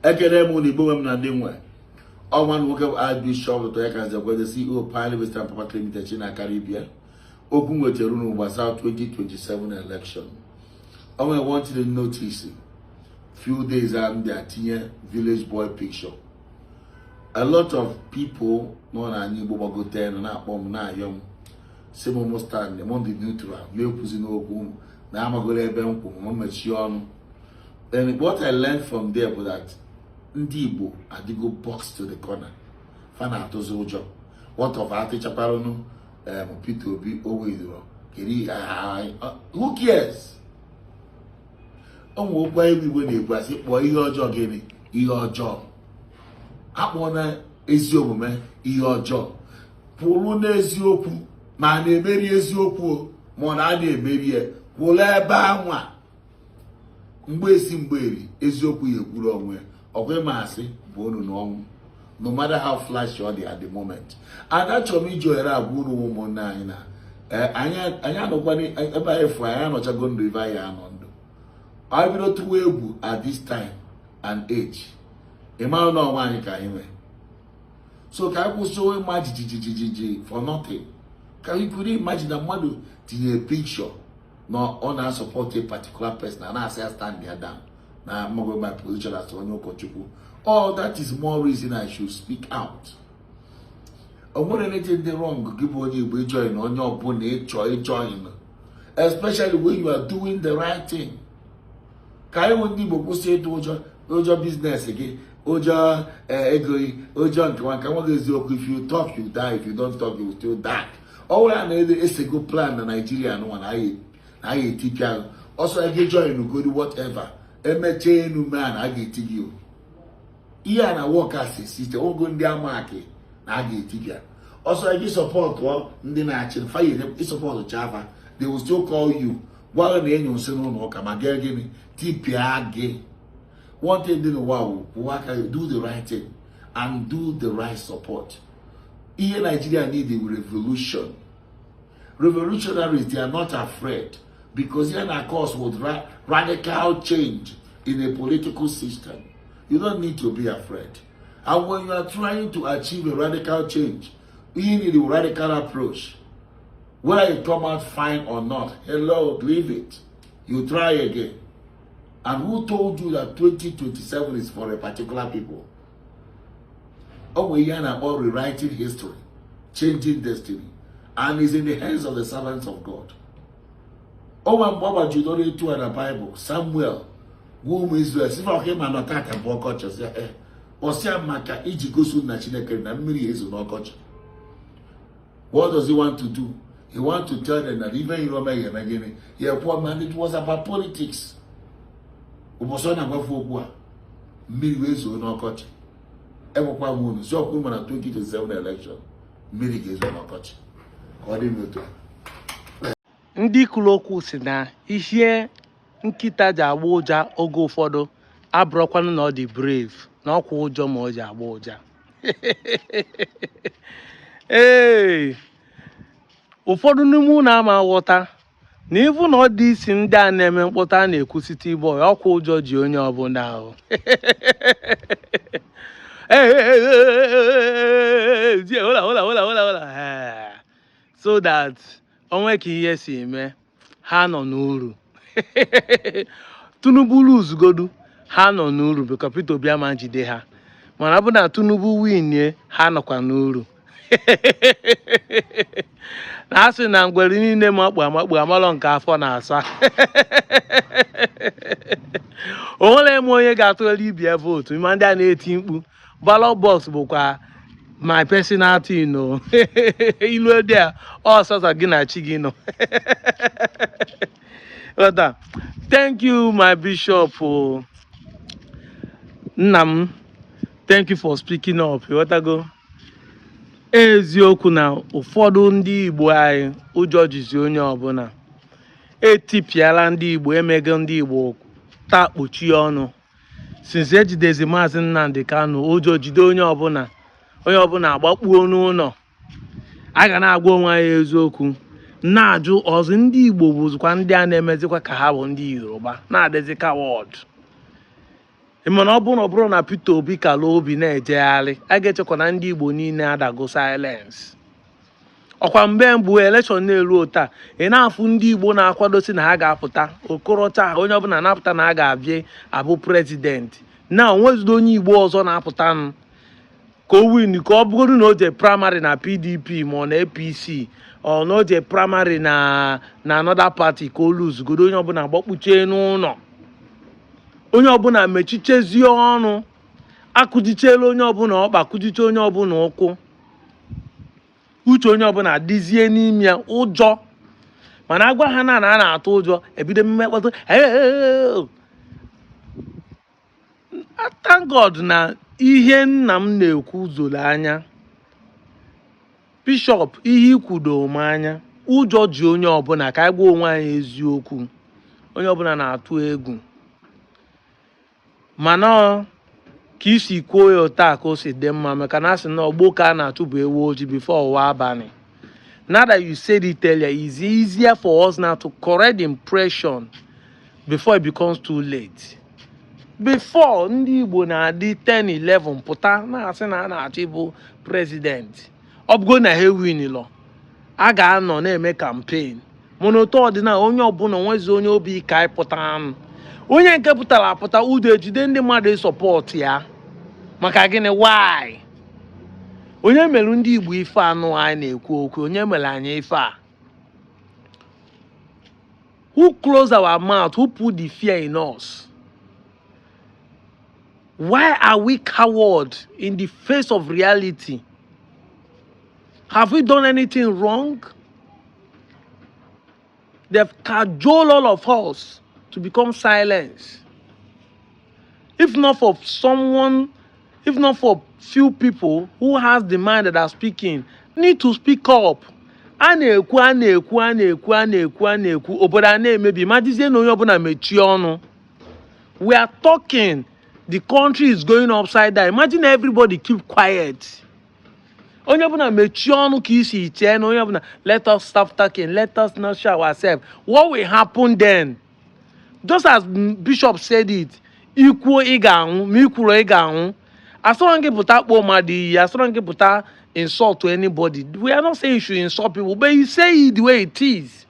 Ekele m unu, Igbo nwe m na ndị nwe ọnwa nwoke bụ Archbishop Dr. Eka Nzekwede, CEO Pine Western Property Limited, Chinakara Ibia. Okwu nwetara unu gbasara 2027 election. O nwere one thing notice few days a m bịa tinye village boy picture. A lot of people nọ n'ala Igbo gbagote nọ na-akpọ m, na-ayọ m, si m mụ stand m dị neutral, na-ekwuzi n'okwu na amagoro ebe m kwụ, m mechie ọnụ. And what I learned from there bụ that ndị Igbo adịgo box to the corner, fa na-atụzi ụjọ. What of atịchakwaranụ Peter Obi o winro? Kedu, who cares? Ụmụ okwu anyị Igbo na-ekwu, asị kpọọ ihe ọjọọ gịnị? Ihe ọjọọ. Akpọ na ezi omume ihe ọjọọ. Kwụrụ n'eziokwu, ma a na-emeri eziokwu o, ma ọ na a na-emeri ya, kwụrụ ebe anwa. Mgbe esi mgbe eri, eziokwu ya ekwuru onwe ọkwa. Ịma asị bụ unu n'ọnwụ, no matter how flashy ọ dị at the moment. And achọrọ m iji ohere agwa unu, ụmụnne anyị, na anyị anọkwa ebe anyị fụ anyị anọchago ndụ ebe anyị anọ ndụ. Anyị bido tụwa egwu at this time and age, ị mara na ọnwa anyị ka anyị nwee. So ka anyị kwụsị ịma jijijijiji for nothing. Ka you could imagine na mmadụ tinyere picture na ọ na-support a particular person na na-asị ya stand there down na amaghị my position as onye ụkọchukwu. All that is more reason I should speak out. O nwere anything dị wrong gị bụ onye Igbo ịjoin onye ọbụla ịchọ ịjoin, especially when you are doing the right thing. Ka anyị bụ ndị Igbo kwụsị ịtụ ụjọ, ụjọ business gị, ụjọ ego gị, ụjọ nke nwa nke nwa gị. Eziokwu, if you talk, you die. If you don't talk, you still die. Ọnwụ ya na-esego plan na Naijiria nụnwa na anyị etipịa ọsọ gị join ugodi whatever. Emechie enume a na a ga-eti gị o. Ihe a na work as a system. Ogo ndị amaki na a ga-etipịa ọsọ gị. Support ndị na-achị fire, ịsupport chafa, they will still call you, gwa gị na enyo nsị n'ụlọ ụka ma gee gịnị tipịa gị. One thing dị n'ụwa bụ kwụwa aka gị, do the right thing and do the right support. Ihe Nigeria need a revolution. Revolutionaries, they are not afraid, because here na cause with radical change in a political system. You don't need to be afraid. And when you are trying to achieve a radical change, you need a radical approach. Whether you come out fine or not, hello, leave it, you try again. And who told you that 2027 is for a particular people? Ọ nwere ihe a na-akpọ rewriting history, changing destiny, and is in the hands of the servants of God. O nwere mgbe ọ gbajidoro etu a na Bible. Samuel gwa ụmụ Israel sị ọka ịma na tata bụ ọkọchị. Ọsịa e ọsịa maka iji gosi na Chineke na mmiri ezo n'ọkọchị. What does he want to do? He want to tell them that even iro eme gịnị ya kwuo, man, it was about politics. Ụbọchị ọ na-agwafe okwu a, mmiri wee zoo n'ọkọchị. Enwekwa m unu si ọkwụ mana 2027 election, mmiri ga-ezo n'ọkọchị. Ka ọ dị n'otu a. Ndị kwuru okwu si na ihe nkịta ji agba ụja oge ụfọdụ abụrụkwanụ na ọ dị brave, na ọkwa ụjọ ma ọ ji agba ụja. Ee, ụfọdụ n'ime unu ama ghọta na ịbụ na ọ dị isi ndị a na-eme mkpọtụ a na-ekwu city boy, ọkwa ụjọ ji onye ọbụla ahụ. Ee, hola hola hola hola hola. So that onwe ka ihe si eme, ha nọ n'uru. Tinubu luzugodu, ha nọ n'uru, because Peter Obi ama njide ha. Mana ọ bụ na Tinubu winie, ha nọkwa n'uru. Na asị na ngwere niile makpu amakpu amalọ nke afọ na-asa. O nwere m onye ga-atụgharị ibie vote ma ndị a na-eti mkpu ballot box bụkwa my personal thing o. Ilu dị a ọsọsọ gị na chi gị nọ. Ghọta? Thank you, my bishop o. Nna m, thank you for speaking up. Ghọtago? Eziokwu na ụfọdụ ndị Igbo anyị, ụjọ jizi onye ọbụla. Etipịala ndị Igbo, emego ndị Igbo taa kpuchie ọnụ since ejidezi Maazị Nnamdi Kanu. Ụjọ jide onye ọbụla, onye ọbụla agbakpuo n'ụlọ. A ga na-agwa onwe anyị eziokwu, na-ajụ ọzọ. Ndị Igbo bụzikwa ndị a na-emezikwa ka ha bụ ndị Yoruba, na-adịzi coward. Mana ọ bụrụ na Peter Obi kala obi na-ejegharị, a ga-echekwa na ndị Igbo niile adago silence. Ọkwa mgbe mbụ election na-eru taa, ị na-afụ ndị Igbo na-akwadosi na ha ga-apụta. Okorocha, onye ọbụla na-apụta na ha ga-abịa abụ president. Na onwezido onye Igbo ọzọ na-apụta nụ ka o win, ka ọ bụrụ na o jee primary na PDP ma ọ na APC, ọ na o jee primary na another party, ka o luzugodo. Onye ọbụla gbakpuchie n'ụlọ, onye ọbụla mechichezie ọnụ, akụjichela onye ọbụla ọkpa, kụjiche onye ọbụla ụkwụ, uche onye ọbụla adịzie n'ime ya ụjọ. Mana agwa ha na a na-atụ ụjọ, ebido mmekpọtụ. Thank God na ihe nna m na-ekwu zoro anya. Bishop, ihe ikwudo m anya, ụjọ ji onye ọbụla. Ka anyị gwa onwe anyị eziokwu, onye ọbụla na-atụ egwu. Mana ka isi kwuo ya taa ka o si dị mma, maka na asị na ọgbọ ka a na-achụbụ ewu ojii before ụwa abalị. Now that you said it earlier, it's easier for us now to correct the impression before it becomes too late. Before, ndị Igbo na-adị 10 11 pụta na-asị na a na-achọ ịbụ president. Ọ bụgo na ha ewinilọ, a ga-anọ na-eme campaign. Mana otu ọdịna, onye ọbụla nwezi onye obi ka ịpụta anụ. Onye nke pụtara apụta, udo ejide ndị mmadụ ịsupport ya. Maka gịnị? Why? Onye mere ndị Igbo ife anụ anyị na-ekwu okwu? Onye mere anyị ife a? Who close our mouth? Who put the fear in us? Why are we coward in the face of reality? Have we done anything wrong? They've cajoled all of us to become silent. If not for someone, if not for few people who has the mind that are speaking, need to speak up. A na-ekwu, a na-ekwu, a na-ekwu, a na-ekwu, a na-ekwu, obodo a na-emebi. Majizie na onye ọbụla mechie ọnụ. We are talking, the country is going upside down. Imagine everybody keep quiet, onye ọbụla mechie ọnụ. Ka isi chee na onye ọbụla, let us stop talking, let us not show ourselves, what will happen then? Just as Bishop said it, ikwuo ị ga-anwụ, ma ikwuru ị ga-anwụ. Asọrọ gị pụta kpọọ mmadụ iyi, asọrọ gị pụta insult to anybody. We are not saying you should insult people, but you say it the way it is.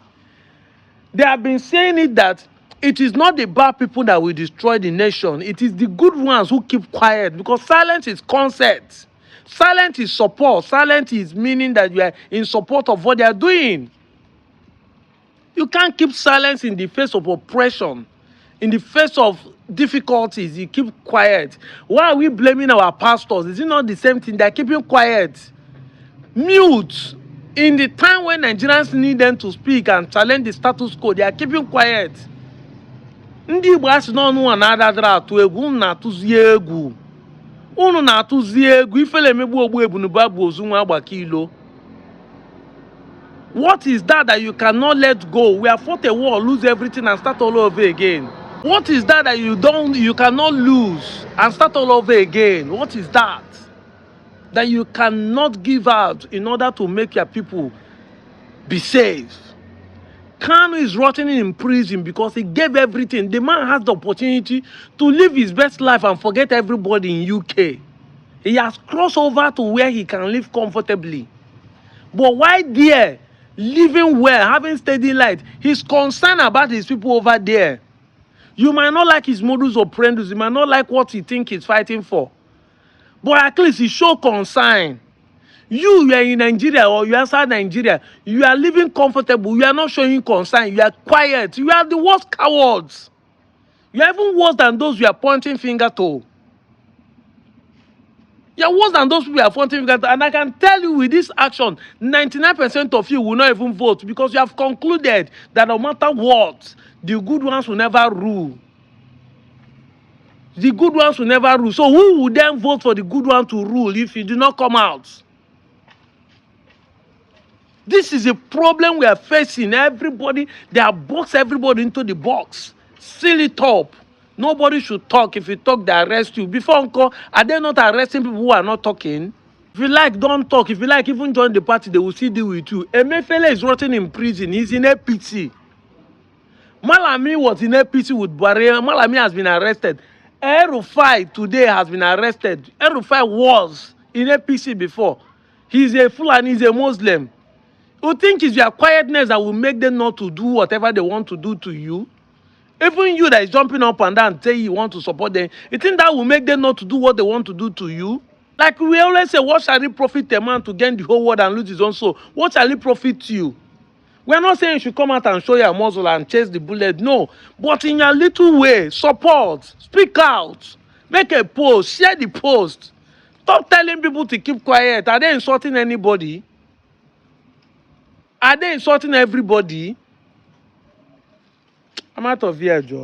They have been saying it, that it is not the bad people that will destroy the nation. It is the good ones who keep quiet, because silence is consent, silence is support, silence is meaning that you are in support of what they are doing. You can't keep silence in the face of oppression, in the face of difficulties. You keep quiet. Why are we blaming our pastors? Is it not the same thing? They're keeping quiet, mute. In the time when Nigerians need them to speak and challenge the status quo, they are keeping quiet. Ndị Igbo, asị n'ọnụ nwa na-adadara atụ egwu. Unu na-atụzi egwu, unu na-atụzi egwu. Ifele emegbu ogbu ebunuba bụ ozu nwa agbakọ ilo. What is that that you cannot let go? We have fought a war, lose everything and start all over again. What is that that you cannot lose and start all over again? What is that that you cannot give out in order to make your people be safe? Kanu is rotting in prison because he gave everything. The man has the opportunity to live his best life and forget everybody in UK. He has crossed over to where he can live comfortably. But why there, living well, having steady light, he's concerned about his people over there. You might not like his modus operandi, you might not like what he think he's fighting for, but at least he show concern. You are in Nigeria or you are outside Nigeria, you are living comfortable, you are not showing concern, you are quiet, you are the worst cowards. You are even worse than those you are pointing finger to. You are worse than those people you are pointing finger to. And I can tell you, with this action, 99% of you will not even vote, because you have concluded that no matter what, the good ones will never rule. The good ones will never rule. So who will then vote for the good one to rule if you do not come out? This is a problem we are facing. Everybody, they have boxed everybody into the box. Seal it up. Nobody should talk. If you talk, they arrest you. Before uncle, are they not arresting people who are not talking? If you like, don't talk. If you like, even join the party, they will still deal with you. Emefiele is rotting in prison. He's in APC. Malami was in APC with Buhari. Malami has been arrested. El-Rufai today has been arrested. El-Rufai was in APC before. He's a Fulani, he's a Muslim. You think it's your quietness that will make them not to do whatever they want to do to you? Even you that is jumping up and down, say you want to support them, you think that will make them not to do what they want to do to you? Like we always say, what shall it profit a man to gain the whole world and lose his own soul? What shall it profit you? We are not saying you should come out and show your muscle and chase the bullet. No. But in your little way, support, speak out, make a post, share the post. Stop telling people to keep quiet. Are they insulting anybody? Are they insulting everybody? I'm out of here, Joe.